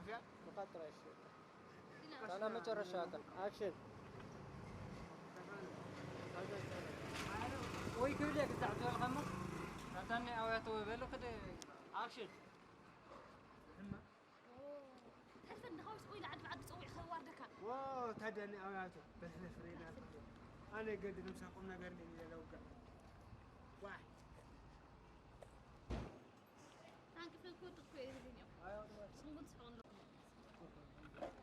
ብኻብ ጥራይ እሺ። ሳላ መጨረሻ በቃ። ኣክሽን። ወይ ክብል እየ ክሳዕ ዝበልካሞ። ኣታ ናይ ኣውያቶ በሉ ክደ። ኣክሽን። ሕማ። ሕልፈን ድኻ ወይስ ቆይላ ዓዲ ብዓዲ ጸዊዕካ ዋርደካ? ዎ፣ ታዲያ ናይ ኣውያቶ በሕለፍ ርኢና። ኣነ ገድል ምሳኩም ነገር ነኝ ለለውጋ። ዋይ። ታንክ ፈን ክወድቕ እኮ እየ ዝብልን እዮም። ንስኹም ግን ትስሕቑ ኣለኹም።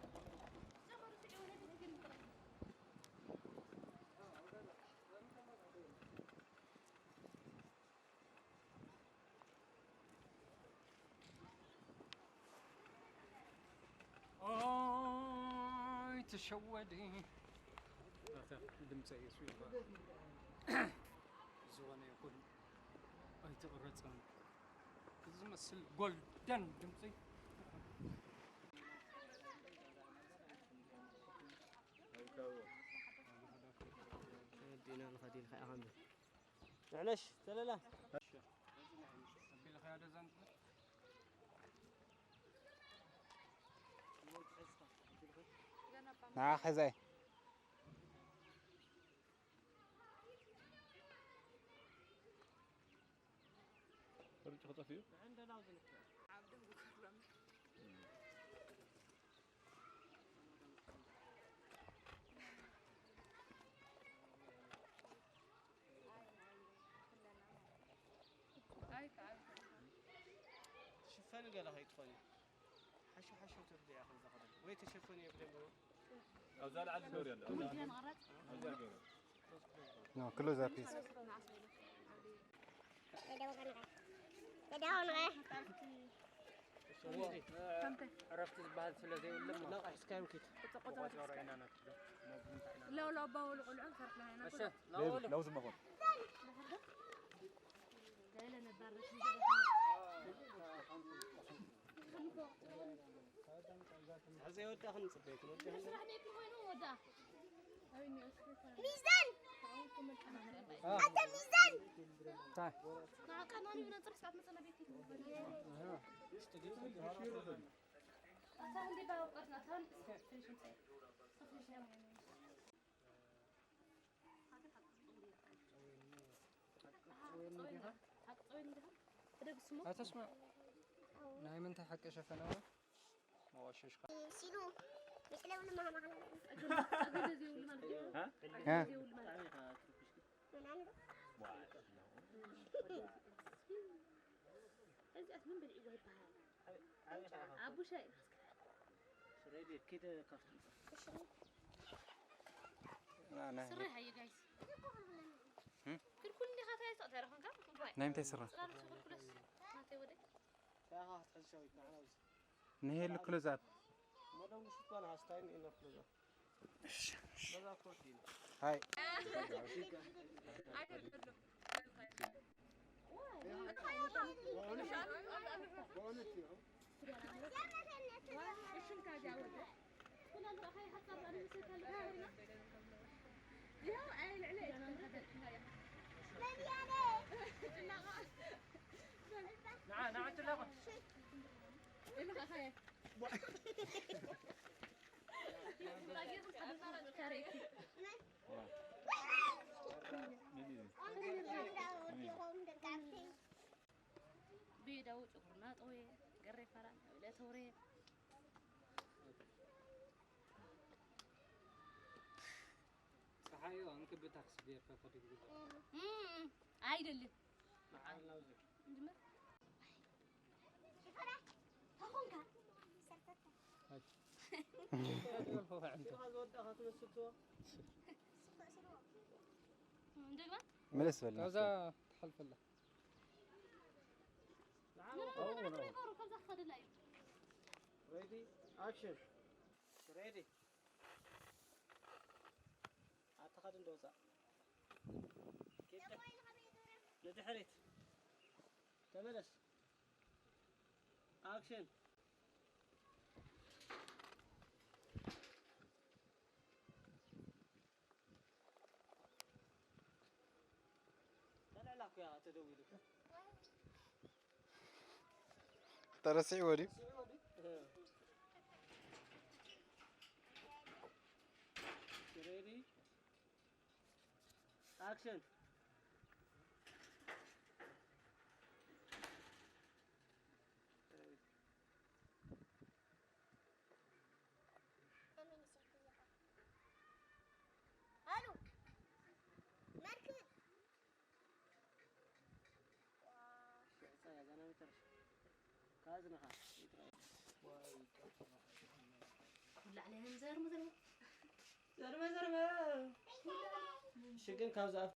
ኦይ ተሸወደ። ኣታ ድምፀ የሱ ይባል። ዝኾነ ይኹን ኣይተቕረጸን። ዝመስል ጎልደን ድምፂ። ዲና ንኸዲል ኸዓ ኸምዚ። ንዕለሽ ተለላ። ኣቢልኻዮ ዶ ዘንት? ንዓ ሕዛይ። ርጭ ክጠፍኡ? ሽፈን ገለ ከይትኾኒ። ሓሸው ሓሸው ትብሊ ኢኻ እዛ ክዳን። ወይ ተሸፈንዮ ብደንብ። ኣብዛ ላዕሊ ገብርያ ኣሎ። ኣብዛ ገብርያ። No, close up, please. ዕረፍቲ ዝበሃል ስለ ዘይብሉ እሞ። ናቕሕ እስካዮም ኪድ። ቆጸሮ ኢና ነትዶ። ለውሎ ኣባውሉ ቆልዑ ሰርሕና ኢና። እሺ፣ ለውሎ። ለውዝ መኾን። ገለ ነባር ረሽን ገለ። ሕዚ ወዳ ክንጽበይ ክንወዳ። ስራሕ ቤት ኮይኑ ወዳ። ሚዛን! ኣታ ሚዛን! ታይ? ንዓካ ናኒ ብና ጽርሕ ሰዓት መጸና ቤት። ኣታ እንዲ ባወቀትና ታን። ኣተስማ ናይ ምንታይ ሓቂ ሸፈነዋ? መዋሸሽካ። ሲሉ፣ ይሕለውሉ ማማ። ጸገም ዘይብሉ ማለት ድዩ? እ? ጸገም ዘይብሉ ማለት ድዩ? ምናምን። እዚኣስ ምን በልዕዋ ይበሃል? ኣቡሻይ። ስረይ ቤት ከይደ ካፍቲ። ና፣ ና። ስረ ሃየ ጋይስ። እም? ክልኩል እንዲኻ ታይቶ ተረኽንካ? ናይ ምንታይ ስረ? ጽላል ክልኩለስ። ናተይ ወደ። ታኻ ትሕሻዊት ንዓና ውዚ። ንሄሉ ክሎዛፕ። መደው ንሽቷን ሃስታይን ኢነ ክሎዛፕ። እሺ፣ እሺ። በዛ ኮት ዲን። ሃይ። ንዓ፣ ንዓ ትላቐ። ቤዳው ጭጉርና ጠውየ፣ ገሬ ፋራ፣ ብለ ተውሬ። ፀሓዩ እንክብታ ክስብ የርካ ኮዲግ ግዛ። እም፣ አይደለም። መዓል ናውዚ። እንድመ-፣ ተኾንካ። እንደግማ? መለስ በል ካብዛ ናስቲ። ትሓልፈላ። ንረጋግዕ ንረጋግዕ ካብዛ ክኸደላ እዩ። ሬዲ፣ ኣክሽን። ሬዲ። ኣታ ኸድ እንዶ ውፃእ። ኪድ። ንድሕሪት። ተመለስ። ኣክሽን። ተለዕላ እኮ እያ ተደዊሉ። ተረሲዕዎ ድዩ? ስዕዎ ድዩ? ኣክሽን። ኣሉ መርክብ ካዝንኻ ላዕለህን ዘርሙ ዘርሙ ዘርመ ዘርመ ሽግን ካብዚ ኣፍ